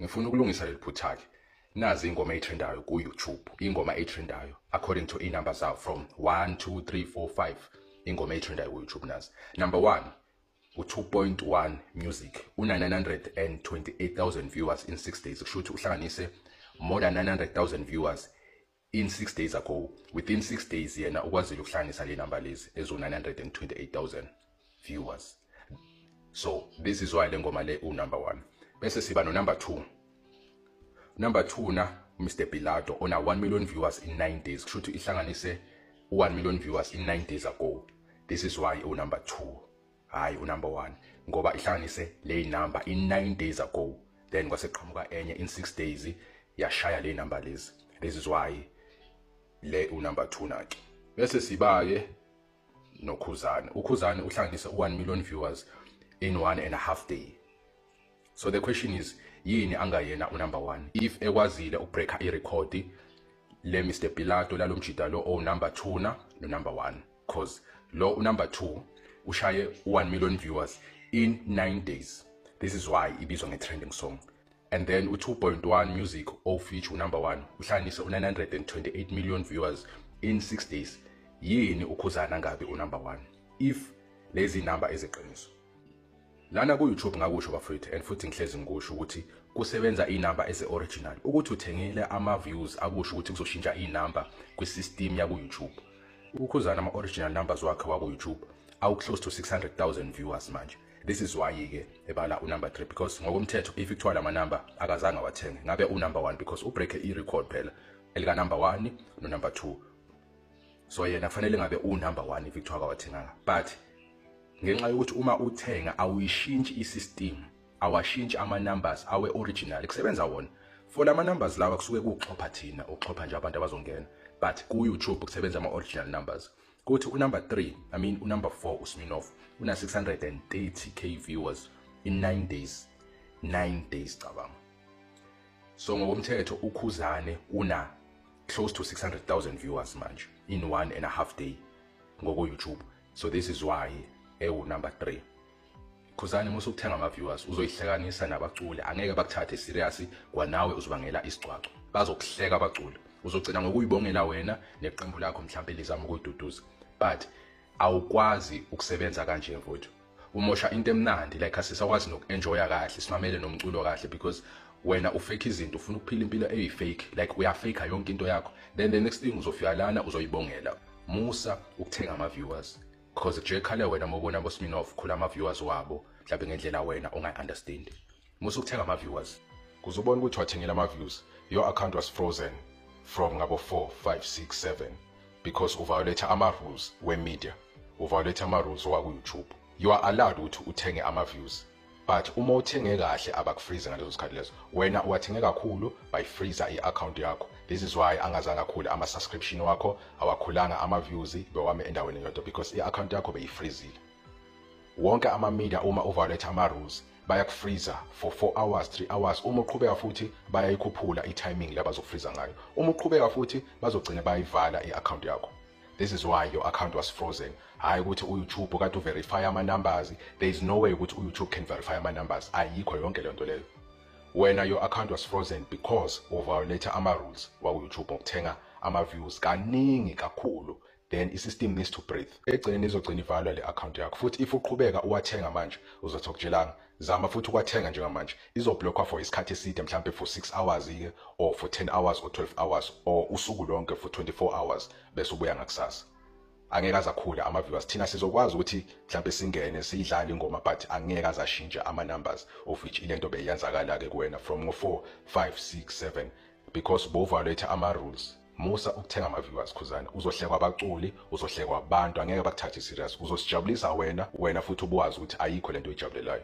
Ngifuna ukulungisa leli phutha-ke. Nazi ingoma ey'trendayo ku-YouTube, ingoma ey'trendayo according to iy'namba zawo from 1 2 3 4 5, ingoma ey'trendayo ku-YouTube nazi. Number 1, u-2.1 Music una-928,000 viewers in 6 days. Kusho ukuthi uhlanganise more than 900,000 viewers in 6 days ago. Within 6 days yena ukwazile ukuhlanganisa le number lezi ezo-928,000 viewers. So this is why le ngoma le u-number 1. Bese siba no-number 2. Number 2 na Mr Pilato ona 1 million viewers in 9 days. Kusho ukuthi ihlanganise 1 million viewers in 9 days ago. This is why u-number 2, hayi u-number 1, ngoba ihlanganise le number in 9 days ago, then kwase qhamuka enye in 6 days yashaya le number lezi. This is why le u-number 2 nake. Bese siba-ke noKhuzani. UKhuzani uhlanganise u-1 million viewers in 1.5 day. So the question is, yini angayena u-number 1 if ekwazile ukubreaka irekhodi le Mr Pilato lalo mjida lo o-number 2 na no-number 1? 'Cause lo u-number 2 ushaye 1 million viewers in 9 days. This is why ibizwa nge-trending song. And then u-2.1 Music o-feature u-number 1 uhlanganise u-928 million viewers in 6 days. Yini uKhuzani angabi u-number 1 if lezi number eziqiniso? Lana ku-YouTube ngakusho bafethu, and futhi ngihlezi ngikusho ukuthi kusebenza inamba eze-original. Ukuthi uthengile ama-views akusho ukuthi kuzoshintsha inamba kwi-system yaku-YouTube. UKhuzani ama-original numbers wakhe waku-YouTube awu-close to 600,000 viewers manje. This is why-ke ebala u-number 3, because ngokomthetho if kuthiwa lama number akazange awathenge ngabe u-number 1, because ubreak i-record phela elika-number 1 no-number 2. So yena kufanele ngabe u-number 1 if kuthiwa akawathenganga, but ngenxa yokuthi uma uthenga awuyishintshi i-system, awashintshi ama-numbers awe-original, kusebenza wona. For lama numbers lawa kusuke kuxhopha thina, uxhopha nje abantu abazongena, but ku-YouTube kusebenza ama-original numbers. Kuthi u-number 3, I mean u-number 4, uSminoff una 630K viewers in 9 days. 9 days, cabanga. So ngokomthetho uKhuzane una close to 600,000 viewers manje in 1.5 day ngoko-YouTube. So this is why ewu-number 3. Khuzani, musa ukuthenga ama-viewers, uzoyihlekanisa nabaculi, angeke bakuthathe serious, kwanawe uzibangela isicwaco, bazokuhleka abaculi, uzogcina ngokuyibongela wena neqembu lakho mhlawumbe lizama ukuyiduduza. But awukwazi ukusebenza kanje mfowethu, umosha into emnandi. Like asisakwazi noku-enjoya kahle, simamele nomculo kahle, because wena ufake izinto, ufuna ukuphila impilo eyi-fake, like uyafake yonke into yakho. Then the next thing uzofika lana uzoyibongela. Musa ukuthenga ama-viewers, because nje khale wena mawubona aboSminoff khula ama-viewers wabo mhlawumbe ngendlela wena ongayi-understand. Musa ukuthenga ama-viewers. Kuzobona ukuthi wathengela ama-views, your account was frozen from ngabo 4 5 6 7 because uviolate ama-rules we-media, uviolate ama-rules waku-YouTube. You are allowed ukuthi uthenge ama-views, but uma uthenge kahle abakufreeze ngalezo sikhathi lezo. Wena uwathenge kakhulu, bayifreeza i-account yakho. This is why angazange akhule ama-subscription wakho, awakhulanga ama-views, bewame endaweni eyodwa, because i-account yakho beyifreezile. Wonke ama-media uma uviolate ama-rules bayakufreeza for 4 hours, 3 hours. Uma uqhubeka futhi bayayikhuphula i-timing la bazokufreeza ngayo. Uma uqhubeka futhi bazogcina bayivala i-account yakho. This is why your account was frozen. Hayi ukuthi u-YouTube kade uverify ama-numbers. There is no way ukuthi u-YouTube can verify ama-numbers, ayikho yonke leyo nto leyo. Wena your account was frozen because uviolate ama-rules waku-YouTube ngokuthenga ama-views kaningi kakhulu. Then i-system needs to breathe. Egcineni izogcina ivalwa le account yakho futhi. If uqhubeka uwathenga manje, uzothi okutshelanga, zama futhi ukwathenga njengamanje, izoblockwa for isikhathi eside, mhlampe for 6 hours ke, or for 10 hours or 12 hours or usuku lonke for 24 hours, bese ubuya ngakusasa. Angeke azakhule ama-viewers. Thina sizokwazi ukuthi mhlampe singene siyidlale ingoma, but angeke azashintshe ama-numbers, of which ilento beyenzakala-ke kuwena from ngo-4 5 6 7 because boviolate ama-rules. Musa ukuthenga ama-viewers, Khuzani. Uzohlekwa abaculi, uzohlekwa abantu, angeke bakuthathe serious. Uzosijabulisa wena, wena futhi ubuwazi ukuthi ayikho lento oyijabulelayo.